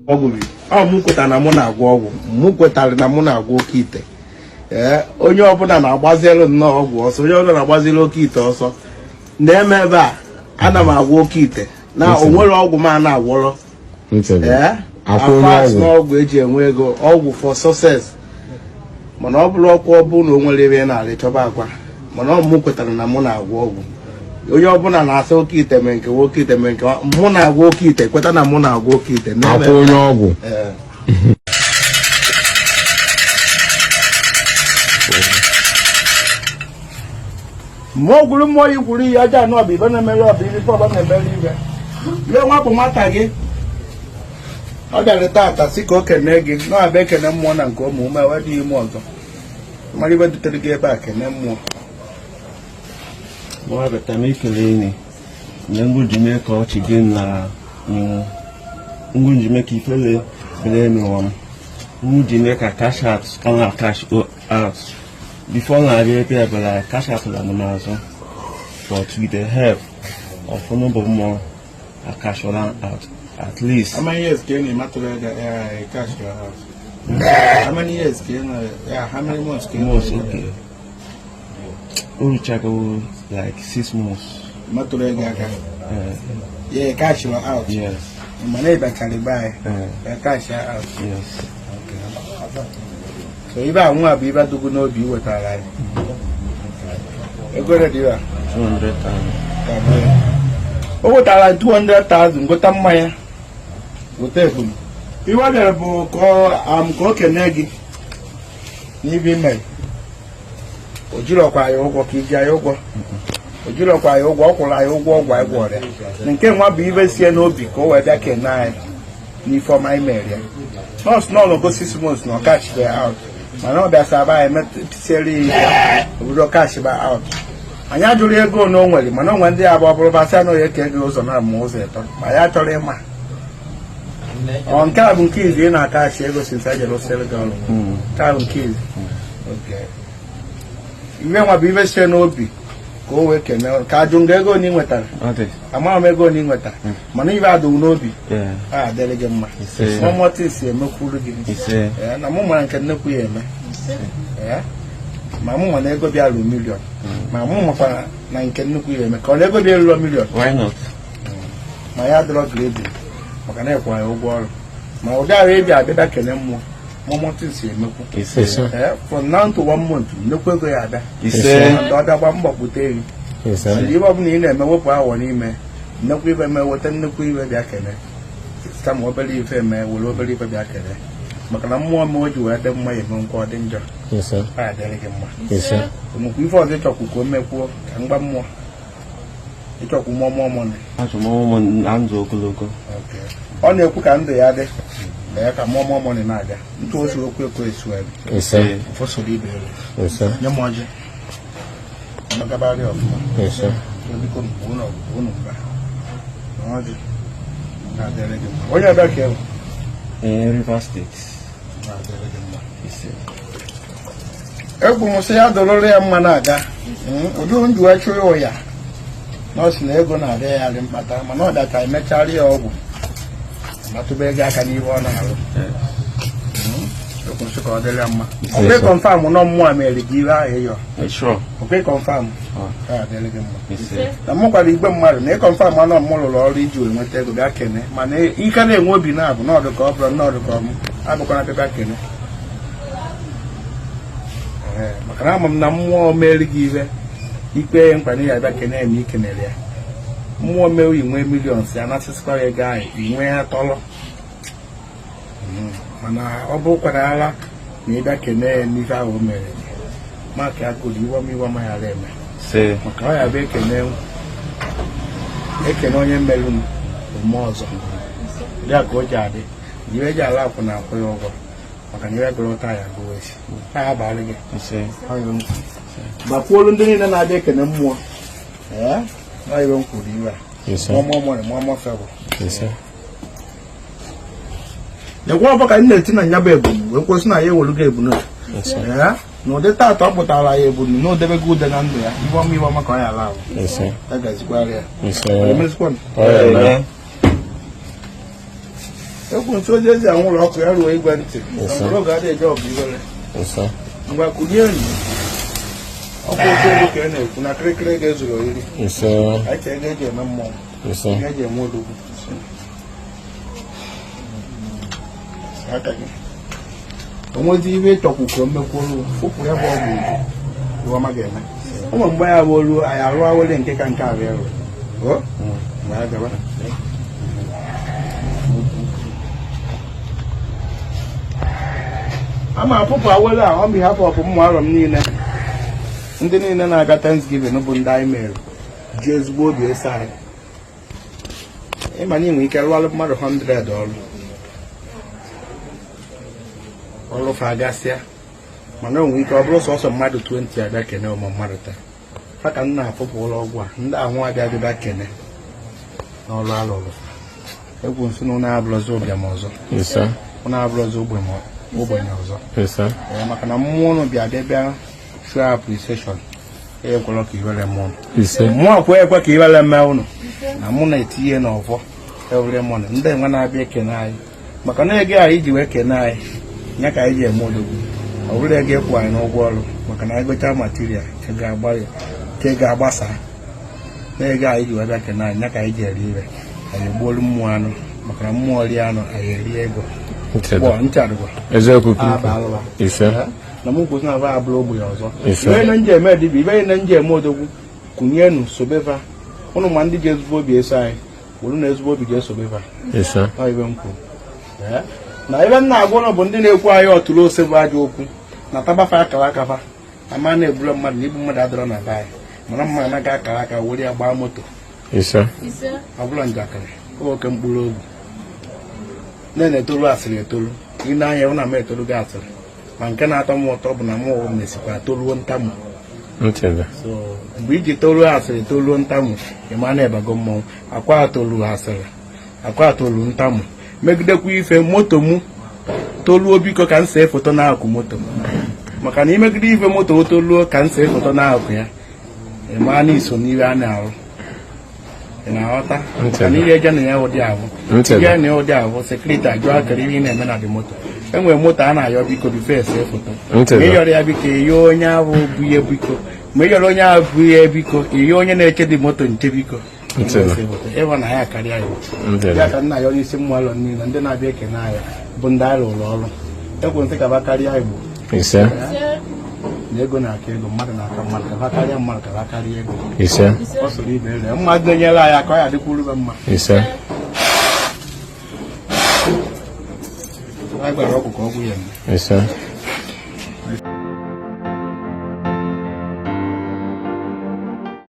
Ọgwụ bi ọ mụ kwetara na mụ na-agwọ ọgwụ, mụ kwetara na mụ na-agwọ oke ite. Ee, onye ọbụla na-agbaziri nnọọ ọgwụ ọsọ, onye ọbụla na-agbaziri oke ite ọsọ. Na-eme ebe a, ana m agwọ oke ite na o nwere ọgwụ m a na-agwọrọ. Ee, apart n'ọgwụ eji enwe ego, ọgwụ for success. Mana ọ bụrụ ọkwa, ọ bụ na o nwere ebe ị na-arị chọba akwa. Mana ọ mụ kwetara na mụ na-agwọ ọgwụ. Onye ọbụla na-asị oke ite mee nke, oke ite mee nke. Mụ na-agwọ oke ite, kweta na mụ na-agwọ oke ite. Akwa onye ọgwụ. Mmụọ gwuru mmụọ yi gwuru ihe aja anụ ọbụ ibe na-emere ọbụ ife ọba na-emere ibe ihe. Nwa bụ nwata gị, ọ bịara taata sị ka o kene gị na ọ abịa ekene mmụọ na nke ụmụ ume wee dị ime ọzọ mara ibe dutere gị ebe a, kene mmụọ. Mụ abata m ikele enyi nye ngụ ji mee ka ọchị dị na ngụ ji mee ka ifele bere emewa m ngụ ji mee ka cash out ọ na cash out before na-abịa ebe ebela cash out la m azụ, but with the help of bụ mmụọ, I cash out at least. How many years ka ị na-ematụrụ ego cash out? How many years ka ị na, yeah, how many months ka ị Months, okay. O ruchago like 6 months. Matụrụ ego aka? Yeah, cash out. Yes. Mana ị bịachara ebe anyị cash out? Yes. So ibe a nwa bụ ibe dugu n'obi iwetara anyị ego ole dị ya? 200,000. O wetara 200,000, gota mmanya, gote ebulu. Iwe ọ bịara bụ ka ọ kene gị n'ibe ime. O jirọkwa ya ụgwọ ka iji anyị ụgwọ, o jirọkwa ya ụgwọ, ọ kwụrụ anyị ụgwọ ọgwụ anyị gwọrọ ya. Na nke nwa bụ ibe sie n'obi ka o wee bịa kene anyị n'ife ọma anyị mere ya. Nọọsụ nọ n'ogo 6 months na ọ cash out, mana ọ bịa saba anyị metisiere ya ike obodo cash out. Anyị ajụrụ ego na o nwere, mana o nwere ndị abụọ bụrụ basịa na onye ka ego ụzọ na ama ụzọ ịtọ ma ya chọrọ ịma. Ọ nke a bụ nke izi ị na-akachi ego since e jere rụsịrị gị ọrụ? Nke a bụ nke izi. Ibe nwa bụ ibe sie n'obi ka o wee kene ka ajụ nga ego onye ị nwetara. Ọ dị. Amaghị m ego onye ị nwetara, mana ibe adịghị n'obi. A adịrị gị mma. Ise. Mọmọtị si emekwuru gị. Ise. Ee, na mụ mara nke nnekwu ya eme. Ee, ma mụ ma na ego bịa ruo million, ma mụ makwara na nke nnukwu ya eme ka ọ na ego bịa ruo million. Why not? Ma ya dọrọ grade maka na ịkwụ ya ụgwọ ọrụ, ma ụdị ahụ ịbịa abịa kene mmụọ, mọmọtị si emekwu. Ise. Ee, from now to one month, nnukwu ego ya abịa. Ise. Ndị ọ bịa gba mbọ kpute eri. Ndị ibe ọbụla ị na-eme, wepụ awọ n'ime nnukwu ibe mee, weta nnukwu ibe bịa kene. Kama obere ife mee, were obere ife bịa kene, maka na mmụọ mee o ji wee dị mma ya eme nkwa ọ dị njọ. Ọ ya dịrị gị mma. Nnukwu ife ọzọ ịchọkwu ka o mekwuo ka mgba mmụọ ịchọkwu mmụọ mmụọ mọnị. Achọ m ọmụmụ na ndụ ogologo. Ọ na-ekwu ka ndụ ya dị ya ka mmụọ mmụọ mọnị na-abịa ntụ osu okwu ekwe esu ebe ụfọsoro ibe elu. Nye m ọjị ọgabagharị ọfụma. Biko, unu unu mba na ọjị na-adịrị gị mma. Onye ọbịa ka ewu? Ee, Rivers State. Na-adịrị gị mma. Ise. Egwu m sị ya dọrọrọ ya mma na-aga. Ụdị ndụ wee chụrụ ya na ọ sị na ego na-arịa ya arị mkpata, mana ọ dacha emechara ya ọgwụ matụba ego aka n'ihe ọ na-arụ. Egwu m sị ka ọ dịrị ya mma. Ọkwe confirm nọ mmụọ mere gị ihe ahụ ịyọ? Sure. Ọkwe confirm ya adịrị gị mma. Ise. Na mụ kwara igwe mmadụ na ị confirm anọ mụ rụrụ ọrụ iji wee nweta ego bịa kene, mana ike na-enwe obi na-abụ n'ọdụ ka ọ bụrụ n'ọdụ ka ọ mụ abụkwana bịa bịa kene. Ee, maka na ama m na mmụọ mere gị ihe ikpe ya mkpa na ya bịa kene ya na ikenere ya. Mmụọ mewe inwe millions ya anasịsịkwa ya ego ahụ inwe ya tọlọ. Mana ọ bụrụkwara ala na ịbịa kene ya n'ife ahụ o mere gị maka agụrụ iwe ọma, iwe ọma ghara eme. Ise. Maka ọ ya bụ ekene ekene onye merụ m omume ọzọ ya ka o ji adị na iwe ji ala akwụ na akwụ ya ụgwọ, maka na iwe gụrụ ụta ya gụwa esi ha ya abalị gị. Ise. Gbakwuolu ndị niile na-abịa ekene mmụọ. Ee, ọ iwe m kwuru iwe a. Mụọ mụọ mụọ mụọ febụ. Lekwa ọbọ ka anyị na-eti na nya bụ ebunu wee kwụsị na ya ewelugo ebunu a. Ee, na ụdị taata ọ pụtara ya ebunu na odebego ude na ndụ ya, iwe ọma, iwe ọma ka ọ ya ala ahụ ya gazikwara ya. Emezikwanụ. Amen. Ekwu nso ozi ezi anwụrụ ọkụ ya ruo igwe ntị. Mkpụrụ oge adịghị eje ọgụ iwere. Ngwa kụnye enyi. Ọkwa oke ego ka ị na-ekwu na kịrịkịrị ego ezuru oriri. Anyị chee ego eji eme mmọnwụ. Ego eji eme odogwu. Aka gị. O nwezi ibe ịchọkwu ka o mekwuolu fụpụ ya bụ ọgwụ ugwu. Iwe ọma ga-eme. Ụmụ mgbe ya bụ olu anyị arụ awele nke ka nke abịa rụ. O? Mgbe ya gaba. Ama apụpụ awele a on behalf of ụmụ arọ m niile ndị niile na-aga Thanksgiving bụ ndị anyị mere ji ezigbo obi eso anyị ịma na ị nwere ike rụọrụ mmadụ 100 ọrụ ọrụ fa agasịa mana o nwere ike ọ bụrụ sọsọ mmadụ 20 abịa kene ụmụ mmadụ taa fa ka m na-afụpụ ụlọ ọgwụ a ndị ahụ abịa bịa kene n'ọrụ alụrụ ekwu nsị na ụnụ abụrụzi ụbịam ọzọ ụnụ abụrụzi ogbenye ọzọ maka na mmụọ ụnụ bịa bịa bịa show appreciation ekwela ka iwere mee ụnụ mmụọ kwe ekwe ka iwere mee ụnụ na mụ na-etinye n'ọfọ every morning ndị enwe na-abịa ekene anyị maka na ego anyị ji wee kene anyị ya ka anyị ji eme odogwu ọ bụrụ ego ịkwụ anyị n'ụgwọ ọrụ maka na anyị gochaa material ka ego agbasa na ego anyị ji wee bịa kene anyị ya ka anyị ji eri ibe anyị egbuolu mmụọ anụ maka na mmụọ rie anụ anyị erie ego nchadụgwa eziokwu ise na mụ kwụsị na aba abụrụ ogbenye ọzọ ibe na nji eme dibịa ibe na nji eme odogwu kụnyenu sobeva ụnụ ma ndị ji ezigbo obi eso anyị wuru na ezigbo obi ga-esobe fa ibe m kwuru na ibe m na-agwa ụnụ bụ ndị na-ekwu anyị ọtụrụ ose bụ ajọ okwu na tabafa akara aka fa ama na-egburu mmadụ na igbu mmadụ adọrọ na be anyị mana mma anaghị akara aka were ya gbaa moto ọ bụla njakịrị oke mkpụrụ obi na-etolu asịrị etolu ị na-anya hụ na m etolu gị asịrị ma nke na-atọ m ụtọ bụ na mụ mesikwa toluo ntamu so mgbe iji toluo asịrị toluo ntamu ị ma na ịbago mmọnwụ akwa tolu asịrị akwa tolu ntamu megidekwa ife moto mụ toluo biko ka m see foto n'akụkụ moto maka na imegide ife moto o toluo ka m see foto n'akụkụ ya ị ma na iso n'ihe a na-arụ ị na-aghọta maka na ihe eje na ya ụdị ahụ ihe na ya ụdị ahụ security ajụ akara ihe ị na-eme na dị moto enwere moto a na-ayọ biko before ese foto ma ịyọrọ ya biko ịyọ onye ahụ bụ ihe biko ma ịyọrọ onye ahụ bụ ihe biko ịyọ onye na-eche dị moto nche biko ịhụ na ya karịa ya ya ka nna ya onye isi mmụọ alọ niile ndị na-abịa ekene anyị bụ ndị anyị rụrụ ọrụ ekwe nsị ka ba karịa Igbo na ego na-aka ego mmadụ na-aka mmadụ ka ba karịa mmadụ ka ba karịa ego ọ soro ibe ere mmadụ na-enyere anyị aka ọ ya dịkwuru mma a gbara ọgwụ ka ọgwụ ya eme.